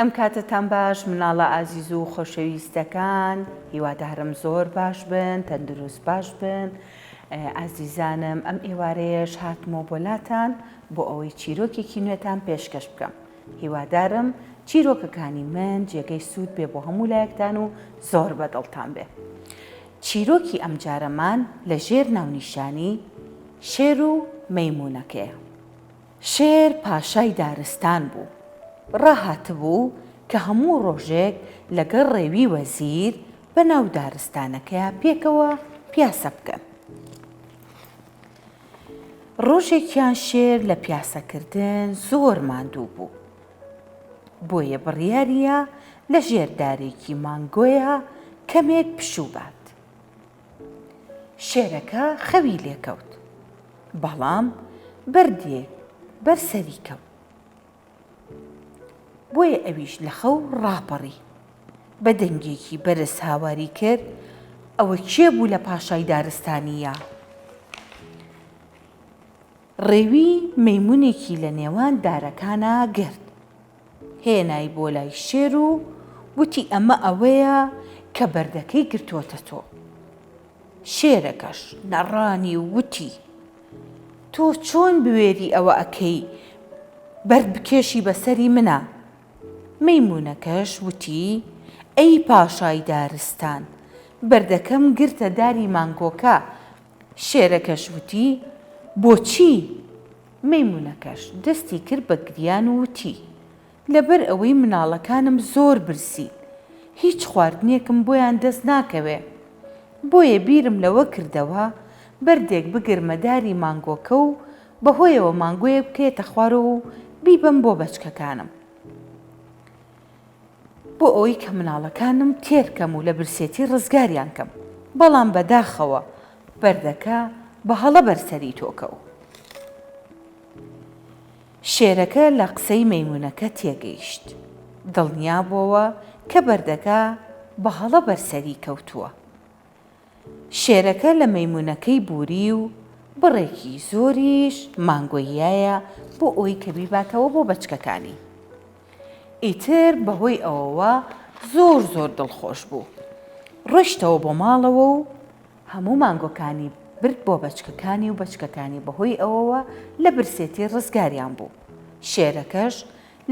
ئەم کاتەتان باش مناڵە ئازیز و خۆشەویستەکان هیوادارم زۆر باش بن تەندروست باش بن ئازیزانم ئەم ئێوارەیەش هاتمەوە بۆ لاتان بۆ ئەوەی چیرۆکێکی نوێتان پێشکەش بکەم هیوادارم چیرۆکەکانی من جێگەی سوود بێ بۆ هەموو لایەکتان و زۆر بەدڵتان بێ چیرۆکی ئەمجارەمان لە ژێر ناونیشانی شێر و مەیموونەکەیە. شێر پاشای دارستان بوو. ڕاهاتبوو کە هەموو ڕۆژێک لەگەڵ ڕێوی وەزیر بە ناو دارستانەکەیا پێکەوە پیاسە بکەن. ڕۆژێکیان شێر لە پیاسەکردن زۆر ماندوو بوو. بۆیە بڕیارییا لە ژێر دارێکی مانگۆیا کەمێک پشوو بات. شێرەکە خەوی لێکەوت. بەڵام بەردێک بەر سەری کەوت. بۆیە ئەویش لە خەو ڕاپەڕی. بە دەنگێکی بەرز هاواری کرد، ئەوە کێ بوو لە پاشای دارستانی یا؟ ڕێوی مەیمونێکی لە نێوان دارەکانا گرت. هێنای بۆ لای شێر و وتی ئەمە ئەوەیە کە بەردەکەی گرتۆتە تۆ. شێرەکەش نەڕانی و وتی، تۆ چۆن بوێری ئەوە ئەکەی بەرد بکێشی بە سەری منا؟ مەیموونەکەش وتی، ئەی پاشای دارستان، بەردەکەم گرتە داری مانگۆکە. شێرەکەش وتی، بۆچی؟ مەیموونەکەش دەستی کرد بە گریان و وتی، لەبەر ئەوەی مناڵەکانم زۆر برسین، هیچ خواردنێکم بۆیان دەست ناکەوێ، بۆیە بیرم لەوە کردەوە بەردێک بگرمە داری مانگۆکە و بەهۆیەوە مانگۆیەک بکەێتە خوارەوە و بیبەم بۆ بەچکەکانم. بۆ ئەوەی کە مناڵەکانم تێر کەم و لە برسێتی ڕزگاریان کەم، بەڵام بەداخەوە بەردەکە بە هەڵە بەر سەری تۆ کەوت. شێرەکە لە قسەی مەیموونەکە تێگەیشت، دڵنیا بۆوە کە بەردەکە بە هەڵە بەر سەری کەوتووە. شێرەکە لە مەیموونەکەی بووری و بڕێکی زۆریش مانگۆی یایە بۆ ئەوەی کە بیباتەوە بۆ بەچکەکانی. ئیتر بەهۆی ئەوەوە زۆر زۆر دڵخۆش بوو. ڕۆیشتەوە بۆ ماڵەوە و هەموو مانگۆکانی برد بۆ بەچکەکانی و بەچکەکانی بەهۆی ئەوەوە لە برسێتی ڕزگاریان بوو. شێرەکەش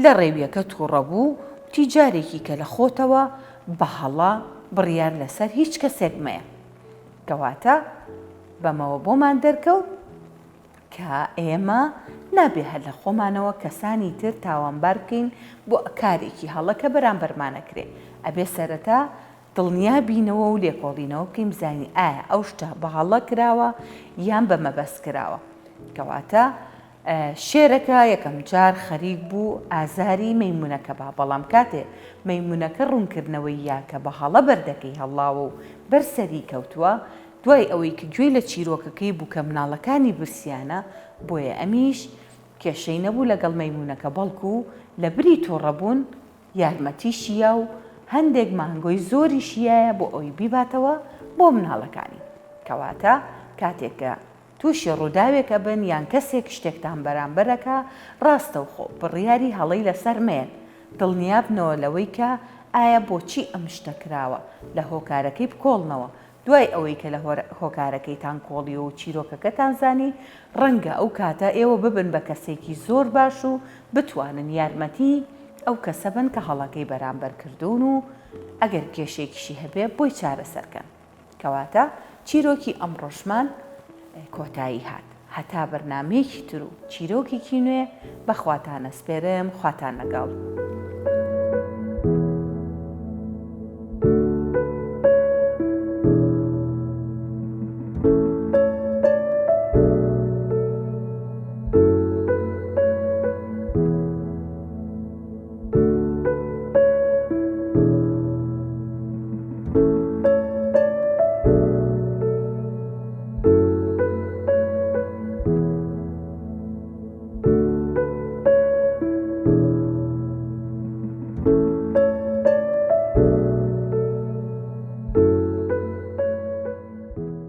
لە ڕێویەکە توڕە بوو وتی جارێکی کە لە خۆتەوە بە هەڵە بڕیار لەسەر هیچ کەسێک مەیە. کەواتە بەمەوە بۆمان دەرکەوت کە ئێمە نابێ هەر لە خۆمانەوە کەسانی تر تاوانبار بکەین بۆ کارێکی هەڵە کە بەرامبەرمان ئەکرێ. ئەبێ سەرەتا دڵنیا بینەوە و لێکۆڵینەوە بکەین بزانین ئایا ئەو شتە بە هەڵە کراوە یان بە مەبەست کراوە. کەواتە شێرەکە یەکەم جار خەریک بوو ئازاری مەیمونەکە با، بەڵام کاتێ مەیمونەکە ڕوونکردنەوەی یا کە بە هەڵە بەردەکەی هەڵاوە و بەر سەری کەوتووە، دوای ئەوەی کە گوێی لە چیرۆکەکەی بوو کە مناڵەکانی برسیانە، بۆیە ئەمیش کێشەی نەبوو لەگەڵ مەیمونەکە بەڵکو لە بری توڕەبوون یارمەتیشی یا و هەندێک مانگۆی زۆریشی یایە بۆ ئەوەی بیباتەوە بۆ مناڵەکانی. کەواتە کاتێک کە تووشی ڕووداوێک ئەبن یان کەسێک شتێکتان بەرامبەر ئەکا ڕاستەوخۆ بڕیاری هەڵەی لەسەر مەیەن، دڵنیابنەوە لەوەی کە ئایا بۆچی ئەم شتە کراوە، لە هۆکارەکەی بکۆڵنەوە، دوای ئەوەی کە لە هۆکارەکەیتان کۆڵیەوە و چیرۆکەکەتان زانی، ڕەنگە ئەو کاتە ئێوە ببن بە کەسێکی زۆر باش و بتوانن یارمەتی ئەو کەسە بن کە هەڵەکەی بەرامبەر کردوون و ئەگەر کێشەیەکیشی هەبێ بۆی چارەسەر کەن. کەواتە چیرۆکی ئەمڕۆشمان کۆتایی هات. هەتا بەرنامەیەکی تر و چیرۆکێکی نوێ بە خواتان ئەسپێرم خواتان لەگەڵ.